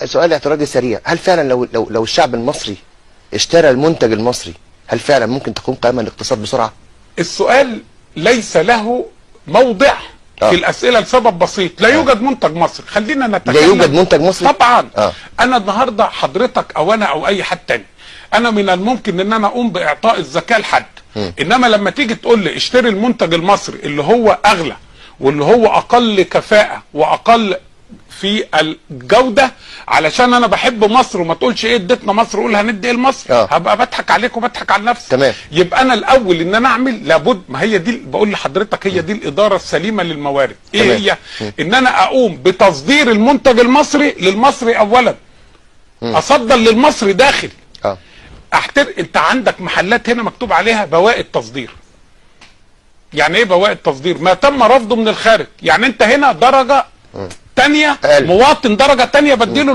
سؤال اعتراضي سريع، هل فعلا لو الشعب المصري اشترى المنتج المصري هل فعلا ممكن تقوم قائمة الاقتصاد بسرعة؟ السؤال ليس له موضع في الاسئلة لسبب بسيط، لا يوجد منتج مصري. خلينا نتكلم، لا يوجد منتج مصري؟ طبعا. انا النهارده حضرتك او انا او اي حد تاني، انا من الممكن ان انا اقوم باعطاء الزكاة لحد، انما لما تيجي تقول لي اشتري المنتج المصري اللي هو اغلى واللي هو اقل كفاءة واقل في الجودة علشان انا بحب مصر، وما تقولش ايه اديتنا مصر قول هندي ايه لمصر، هبقى بضحك عليك وبضحك على نفسي. تمام. يبقى انا الاول ان انا اعمل لابد، ما هي دي بقول لحضرتك هي دي الادارة السليمة للموارد. ايه تمام. هي؟ ان انا اقوم بتصدير المنتج المصري للمصري اولا، اصدر للمصري داخل. انت عندك محلات هنا مكتوب عليها بواقي التصدير. يعني ايه بواقي التصدير؟ ما تم رفضه من الخارج. يعني انت هنا درجه تانية، مواطن درجة تانية بديله